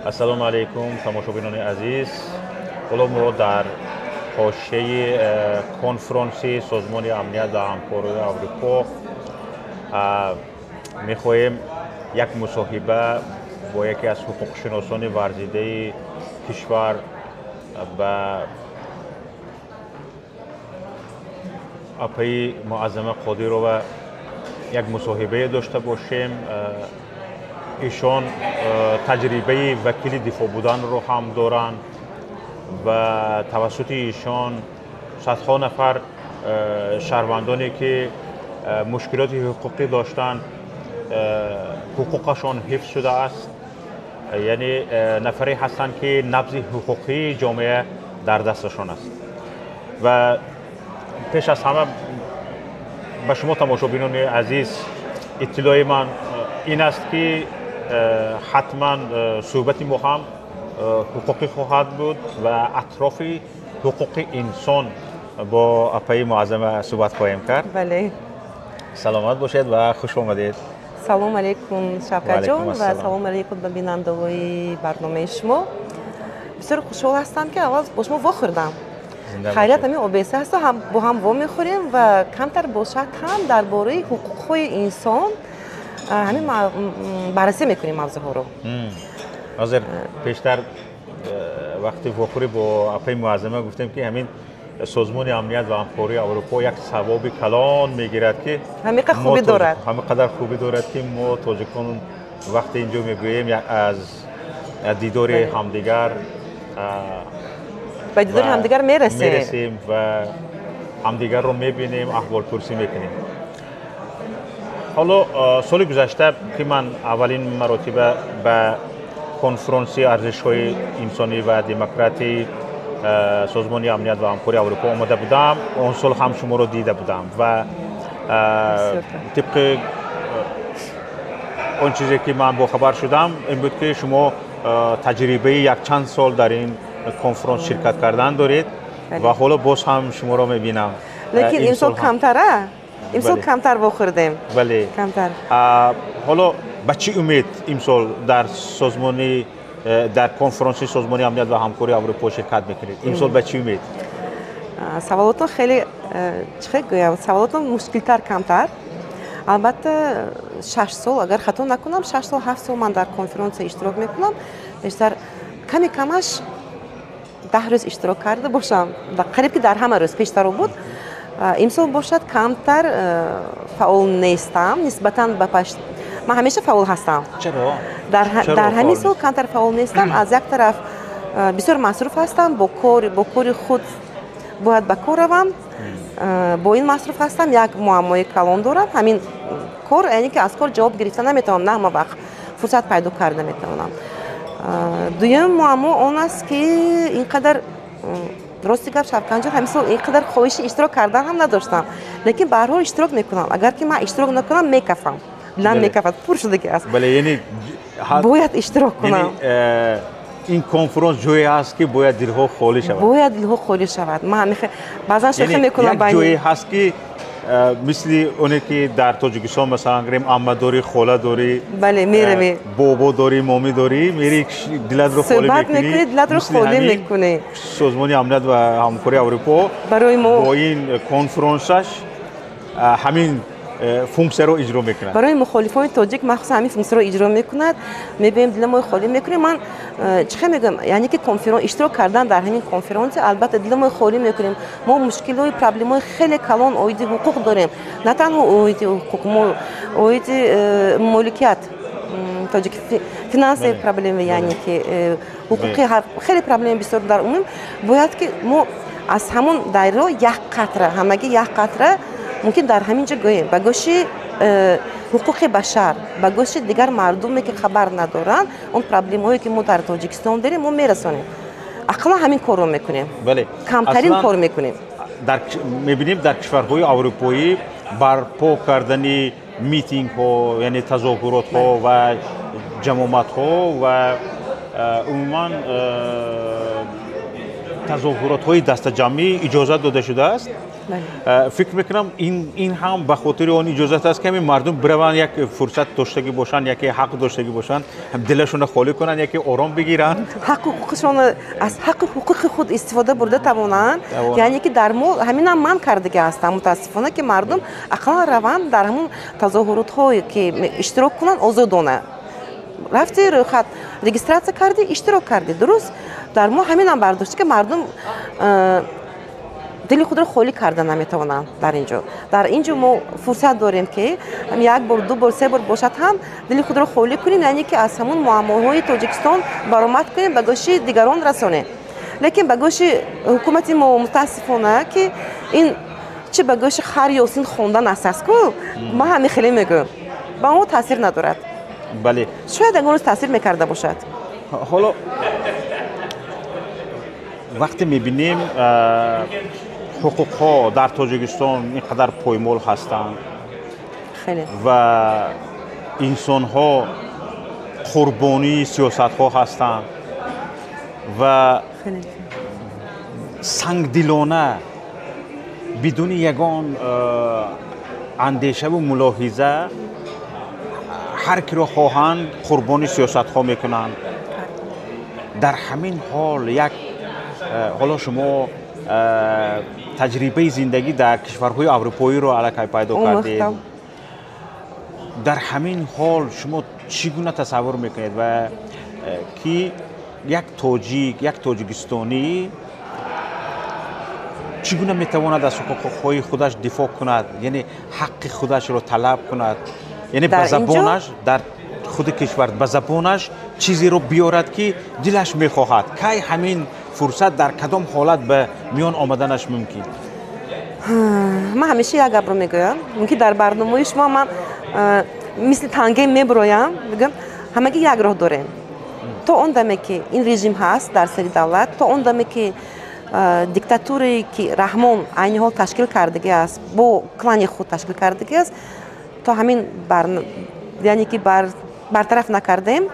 Ассалому алайкум, тамошобинони азиз. Ҳоло мо дар ҳошияи конфронси Созмони амният ва ҳамкории Аврупо мехоҳем як мусоҳиба бо яке аз ҳуқуқшиносони варзидаи кишвар ба апаи Муаззама Қодирова як мусоҳибае дошта бошем. Ишон таҷрибаи вакили дифоъ буданро ҳам доранд ва тавассути ишон садҳо нафар шаҳрвандоне ки мушкилоти ҳуқуқӣ доштанд, ҳуқуқашон ҳифз шудааст. Яъне нафаре ҳастанд ки набзи ҳуқуқии ҷомеа дар дасташон аст. Ва пеш аз ҳама ба шумо тамошобинони азиз иттилои ман ин аст ки ҳатман суҳбати мо ҳам ҳуқуқӣ хоҳад буд ва атрофи ҳуқуқи инсон бо апаи Муаззама суҳбат хоҳем кард. Бале. Саломат бошед ва хуш омадед. Салом алейкум, Шавкатҷон, ва салом алейкум ба бинандаҳои барномаи шумо. Бисёр хушҳол ҳастам, ки аввал бо шумо вохӯрдам. Хайрият, ҳамин обеса ҳасту бо ҳам вомехӯрем ва камтар бошад ҳам дар бораи ҳуқуқҳои инсон ҳамин баррасӣ мекунем мавзӯъҳоро. Ҳозир пештар вақти вохӯрӣ бо апаи Муаззама гуфтем, ки ҳамин Созмони амният ва ҳамкории Аврупо як савоби калон мегирад, ки ҳамин қадар хубӣ дорад, ҳамин қадар хубӣ дорад, ки мо тоҷикон вақте инҷо мегӯем, аз дидори ҳамдигар ба дидори ҳамдигар мерасем ва ҳамдигарро мебинем, аҳволпурсӣ мекунем. Ҳоло соли гузашта, ки ман аввалин маротиба ба конфронси арзишҳои инсонӣ ва демократии Созмони амният ва ҳамкории Аврупо омода будам, он сол ҳам шуморо дида будам ва тибқи он чизе ки ман бохабар шудам, ин буд, ки шумо таҷрибаи якчанд сол дар ин конфронс ширкат кардан доред ва ҳоло боз ҳам шуморо мебинам. Лекин имсол камтара, имсол камтар вохӯрдем. Бале. Камтар. Ҳоло ба чӣ умед имсол дар созмони дар конфронси Созмони амният ва ҳамкории Аврупо ширкат мекунед? Имсол ба чӣ умед? Саволотон хеле, чӣ хел гӯям, саволотон мушкилтар камтар. Албатта, 6 сол, агар хато накунам, 6 сол, 7 сол ман дар конференсия иштирок мекунам. Бештар ками камаш 10 рӯз иштирок карда бошам, қариб ки дар ҳама рӯз пештаро буд. Имсол бошад, камтар фаъол нестам нисбатан ба паш. Ман ҳамеша фаъол ҳастам. Чаро? Дар ҳамин сол камтар фаъол нестам. Аз як тараф, бисёр масруф ҳастам бо кори худ, бояд ба кор равам, бо ин масруф ҳастам. Як муаммои калон дорам, ҳамин кор, яъне ки аз кор ҷавоб гирифта наметавонам, на ҳама вақт фурсат пайдо карда метавонам. Дуюм муаммо он аст, ки ин қадар, рости гап, Шавканҷон, ҳамин сол ин қадар хоҳиши иштирок кардан ҳам надоштам, лекин ба ҳар ҳол иштирок мекунам. Агар ки ман иштирок накунам, мекафам, дилам мекафад, пур шудаги аст. Яъне бояд иштирок кунам. Ин конфронс ҷое ҳаст, ки бояд дилҳо холӣ шавад. Бояд дилҳо холӣ шавад. Ман баъзан шӯхӣ мекунам. Як ҷое ҳаст, ки мисли оне ки дар Тоҷикистон, масалан, гирем, амма дорӣ, хола дорӣ, бале, меравӣ, бобо дорӣ, момӣ дорӣ, мери, дилатро холӣ мекунӣ, дилатро холӣ мекунӣ. Созмони амният ва ҳамкории Аврупо барои мо бо ин конфронсаш ҳамин функсияро иҷро мекунад. Барои мухолифони тоҷик махсусан ҳамин функсияро иҷро мекунад. Мебинем, диламои холӣ мекунем. Ман чӣ хел мегӯям, яъне ки иштирок кардан дар ҳамин конференсия, албатта, диламои холӣ мекунем. Мо мушкилҳои, проблемаҳои хеле калон оиди ҳуқуқ дорем, на танҳо оиди ҳуқуқ, мо оиди моликият, тоҷик финансовые проблемы, яъне ки ҳуқуқи, хеле проблема бисёр. Дар умум бояд ки мо аз ҳамон дарё як қатра, ҳамагӣ як қатра мумкин дар ҳамин ҷо гӯем ба гӯши ҳуқуқи башар, ба гӯши дигар мардуме, ки хабар надоранд. Он проблемаҳое, ки мо дар Тоҷикистон дорем, мо мерасонем, ақаллан ҳамин корро мекунем. Камтарин кор мекунем. Мебинем, дар кишварҳои аврупоӣ барпо кардани митингҳо, яъне тазоҳуротҳо ва ҷамоматҳо ва умуман тазоҳуротҳои дастаҷамъӣ иҷозат дода шудааст. Фикр мекунам, ин ҳам ба хотири он иҷозат аст, ки ҳамин мардум бираванд, як фурсат доштагӣ бошанд, яке ҳақ доштагӣ бошанд, дилашонро холӣ кунанд, яке ором бигиранд, ҳаққу ҳуқуқшон, аз ҳаққу ҳуқуқи худ истифода бурда тавонанд. Яъне ки дар мо ҳаминам манъ кардагӣ ҳастанд, мутаассифона, ки мардум ақаллан раванд, дар ҳамун тазоҳуротҳое ки иштирок кунанд озодона. Рафти, рӯйхат регистрация кардӣ, иштирок кардӣ, дуруст. Дар мо ҳаминам бардошта, ки мардум дили худро холӣ карда наметавонанд. Дар ин ҷо мо фурсат дорем, ки як бор, ду бор, се бор бошад ҳам, дили худро холӣ кунем, яъне ки аз ҳамун муаммоҳои Тоҷикистон баромад кунем, ба гӯши дигарон расонем. Лекин ба гӯши ҳукумати мо, мутаассифона, ки ин чи ба гӯши хар Ёсин хондан аст астку ман ҳамин хеле мегӯям, ба мо таъсир надорад. Шояд ягон рӯз таъсир мекарда бошад. Ҳоло вақте мебинем, ҳуқуқҳо дар Тоҷикистон ин қадар поймол ҳастанд ва инсонҳо қурбонии сиёсатҳо ҳастанд ва сангдилона, бидуни ягон андешаву мулоҳиза, ҳар киро хоҳанд қурбони сиёсатҳо мекунанд. Дар ҳамин ҳол як ҳоло шумо таҷрибаи зиндагӣ дар кишварҳои аврупоиро аллакай пайдо кардед. Дар ҳамин ҳол шумо чӣ гуна тасаввур мекунед ва ки як тоҷик, як тоҷикистонӣ чӣ гуна метавонад аз ҳуқуқҳои худаш дифоъ кунад, яъне ҳаққи худашро талаб кунад, яъне ба забонаш, дар худи кишвар ба забонаш чизеро биёрад, ки дилаш мехоҳад? Кай ҳамин фурсат, дар кадом ҳолат ба миён омаданаш мумкин? Ман ҳамеша як гапро мегӯям. Мумкин дар барномаи шумо ман мисли танге мебироям. Мегӯям, ҳамагӣ як роҳ дорем: то он даме ки ин режим ҳаст дар сари давлат, то он даме ки диктатурае ки Раҳмон айни ҳол ташкил кардагӣ аст, бо клани худ ташкил кардагӣ аст, то ҳамин, яъне ки бартараф накардем,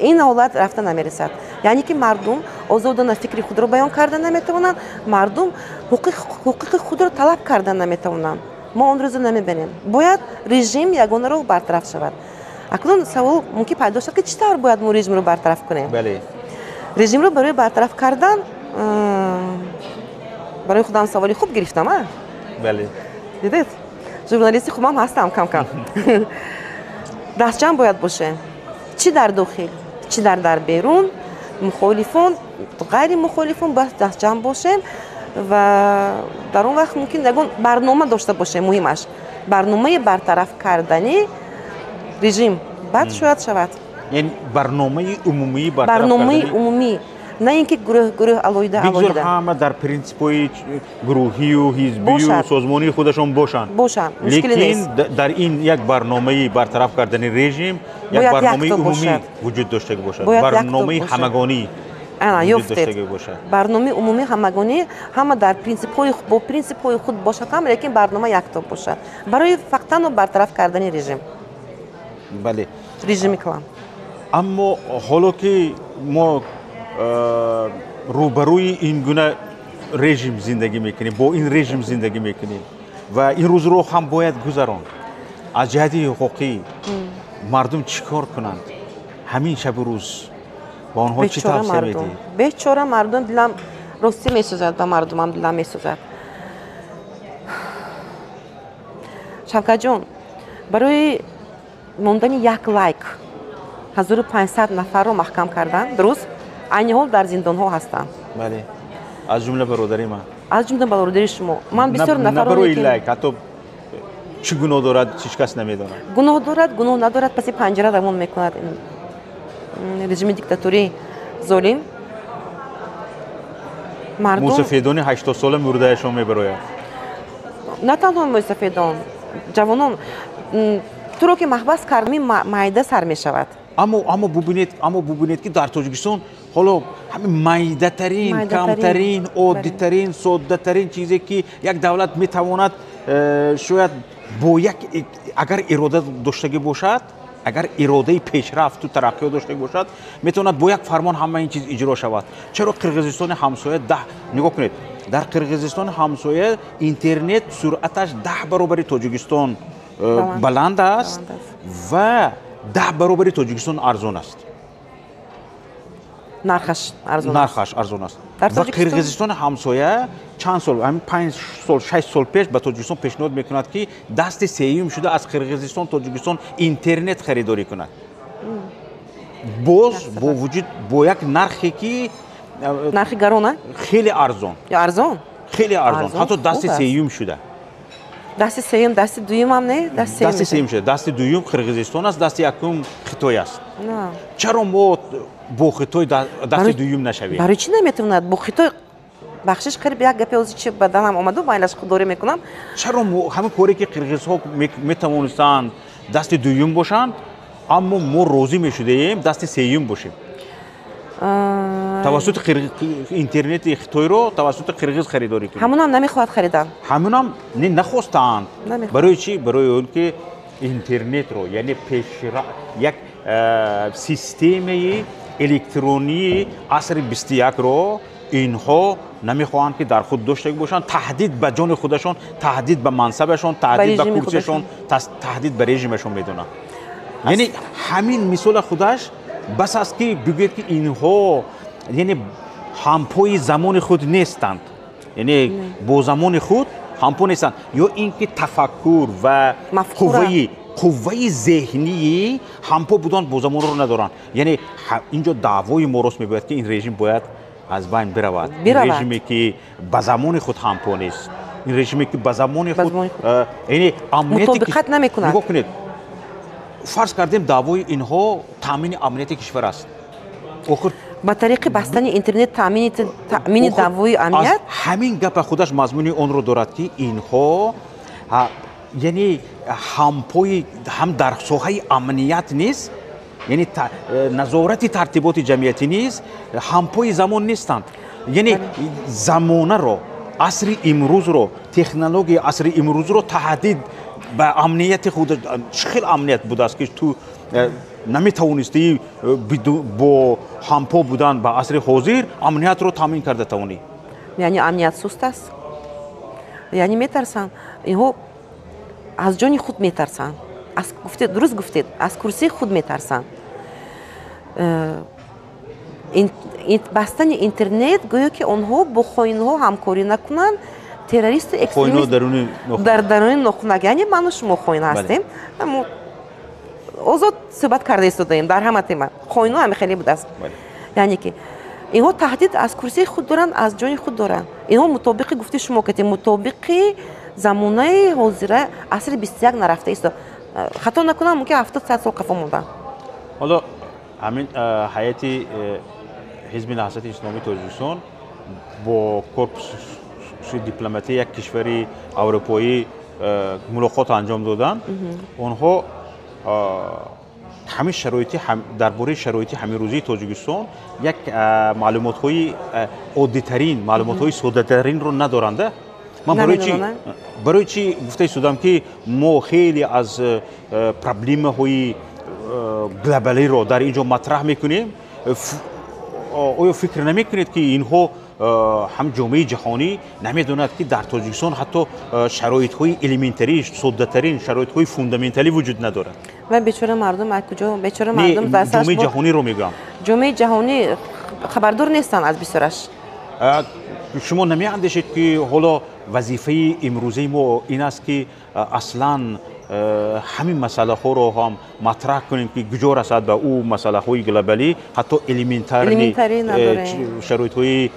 ин ҳолат рафта намерасад. Яъне ки мардум озодона фикри худро баён карда наметавонанд, мардум ҳуқуқи худро талаб карда наметавонанд. Мо он рӯзо намебинем. Бояд режим ягона роҳ бартараф шавад. Акнун савол мумкин пайдо шавад, ки чӣ тавр бояд мо режимро бартараф кунем? Режимро барои бартараф кардан, барои худам саволи хуб гирифтам, а? Бале. Дидед, журналисти хубам ҳастам кам кам. Дастҷамъ бояд бошем, чӣ дар дохил, чӣ дар берун, мухолифон, ғайри мухолифон, бояд дастҷамъ бошем ва дар он вақт мумкин ягон барнома дошта бошем. Муҳимаш барномаи бартараф кардани режим, баъд шояд шавад. Яъне барномаи умумии? Барномаи умумӣ, на ин ки гурӯҳ гурӯҳ, алоҳида алоҳида. Ҳама дар принсипҳои гурӯҳию ҳизбию созмонии худашон бошанд. Бошанд. Лекин дар ин як барномаи бартараф кардани режим, як барномаи умумӣ вуҷуд доштагӣ бошад, барномаи ҳамагонӣ. Ёфтед, барномаи умумии ҳамагонӣ, ҳама дар принсипҳои, бо принсипҳои худ бошад ҳам, лекин барнома якто бошад барои фақат бартараф кардани режим. Режими клан. Аммо ҳоло ки мо рӯбарӯи ин гуна режим зиндагӣ мекунем, бо ин режим зиндагӣ мекунем ва ин рӯзро ҳам бояд гузаронд, аз ҷиҳати ҳуқуқӣ мардум чӣ кор кунанд? Ҳамин шабу рӯз ба онҳо чӣ тавсия медиҳед? Бечора мардум, дилам ростӣ месӯзад, ба мардумам дилам месӯзад. Шавкатҷон, барои мондани як лайк 1500 нафарро маҳкам карданд, дуруст? Айни ҳол дар зиндонҳо ҳастанд. Бале, аз ҷумла бародари ман. Аз ҷумла бародари шумо. Ман бисёр нафар, барои лайк. Ҳатто чӣ гуноҳ дорад, ҳеҷ кас намедонад. Гуноҳ дорад, гуноҳ надорад, паси панҷара равон мекунад режими диктатурии золим. Мардум мусафедони 80-сола мурдаашон мебарояд. На танҳо мусафедон, ҷавонон. Туро ки маҳбас кард, майда сар мешавад. Аммо бубинед, ки дар Тоҷикистон ҳоло ҳамин майдатарин, камтарин, оддитарин, соддатарин чизе, ки як давлат метавонад, шояд бо як, агар ирода доштагӣ бошад. Агар иродаи пешрафту тараққиёт дошта бошад, метавонад бо як фармон ҳама ин чиз иҷро шавад. Чаро Қирғизистони ҳамсоя 10, нигоҳ кунед, дар Қирғизистони ҳамсоя интернет суръаташ 10 баробари Тоҷикистон баланд аст ва 10 баробари Тоҷикистон арзон аст. Нархаш арзон аст. Нархаш арзон аст. Ва Қирғизистони ҳамсоя чанд сол, ҳамин 5 сол, 6 сол пеш ба Тоҷикистон пешниҳод мекунад, ки дасти сеюм шуда аз Қирғизистон Тоҷикистон интернет харидорӣ кунад. Боз бо вуҷуд бо як нархе ки нархи гарон, а? Хеле арзон. Ё арзон? Хеле арзон. Ҳатто дасти сеюм шуда. Дасти сеюм, дасти дуюм ҳам не? Дасти сеюм шуда. Дасти дуюм Қирғизистон аст, дасти якум Хитой аст. Чаро мо бо Хитой дасти дуюм нашавем? Барои чӣ наметавонад бо Хитой? Бахшиш, қариб як гапе ҳозир чи ба данам омаду, майлаш худдорӣ мекунам. Чаро ҳамин коре ки қирғизҳо метавонистанд дасти дуюм бошанд, аммо мо розӣ мешудаем дасти сеюм бошем? Тавассути интернети Хитойро тавассути қирғиз харидорӣ кунем. Ҳамунам намехоҳад харидан. Ҳамунам не, нахостанд. Барои чӣ? Барои он ки интернетро, яъне пешра як системаи электронии асри 21-ро инҳо намехоҳанд ки дар худ дошта бошанд. Таҳдид ба ҷони худашон, таҳдид ба мансабашон, таҳдид ба курсияшон, таҳдид ба режимашон медонанд. Яъне ҳамин мисола худаш бас аст ки бигӯяд ки инҳо яъне ҳампои замони худ нестанд, яъне бо замони худ ҳампо нестанд, ё ин ки тафаккур ва қувваи зеҳнии ҳампо будан бо замонро надоранд. Яъне инҷо даъвои мо рост мебояд ки ин режим бояд аз байн биравад. Ин режиме ки ба замони худ ҳампо нест, ин режиме ки ба замони худ яъне мутобиқат намекунад. Нигоҳ кунед, фарз кардем даъвои инҳо таъмини амнияти кишвар аст. Охир ба тариқи бастани интернет таъмини даъвои амният? Ҳамин гапа худаш мазмуни онро дорад ки инҳо яъне ҳампои ҳам дар соҳаи амният нест, яъне назорати тартиботи ҷамъиятӣ низ ҳампои замон нестанд. Яъне замонаро, асри имрӯзро, технологияи асри имрӯзро таҳдид ба амнияти худ. Чӣ хел амният будааст ки ту наметавонистӣ бо ҳампо будан ба асри ҳозир амниятро таъмин карда тавонӣ? Яъне амният суст аст, яъне метарсанд инҳо, аз ҷони худ метарсанд. Дуруст гуфтед, аз курсии худ метарсанд. Бастани интернет гӯё ки онҳо бо хоинҳо ҳамкорӣ накунанд, террористу экстремист дар даруни нохунак. Яъне ману шумо хоин ҳастем, озод суҳбат карда истодаем дар ҳама тема. Хоинҳо ҳами хеле будааст. Яъне ки инҳо таҳдид аз курсии худ доранд, аз ҷони худ доранд. Инҳо мутобиқи гуфти шумо кардем, мутобиқи замонаи ҳозира асри 21 нарафта исто. Хато накунам, мумкин 70 сол қафо мондан. Ҳоло ҳамин ҳайати Ҳизби Наҳзати Исломии Тоҷикистон бо корпуси дипломатии як кишвари аврупоӣ мулоқот анҷом доданд. Онҳо ҳамин шароити, дар бораи шароити ҳаминрӯзии Тоҷикистон як маълумотҳои оддитарин, маълумотҳои соддатаринро надоранда. Ман барои чӣ гуфта истодам ки мо хеле аз проблемаҳои глобалиро дар ин ҷо матраҳ мекунем? Оё фикр намекунед ки инҳо ҳам ҷомеаи ҷаҳонӣ намедонад ки дар Тоҷикистон ҳатто шароитҳои элементарӣ, соддатарин шароитҳои фундаменталӣ вуҷуд надорад? Ва бечора мардум аз куҷо? Бечора мардум дар сараш ҷомеаи ҷаҳониро мегӯям. Ҷомеаи ҷаҳонӣ хабардор нестанд аз бисёраш. Шумо намеандешед ки ҳоло вазифаи имрӯзаи мо ин аст ки аслан ҳамин масъалаҳоро ҳам матраҳ кунем ки куҷо расад ба ӯ масъалаҳои глобалӣ, ҳатто элементарни шароитҳои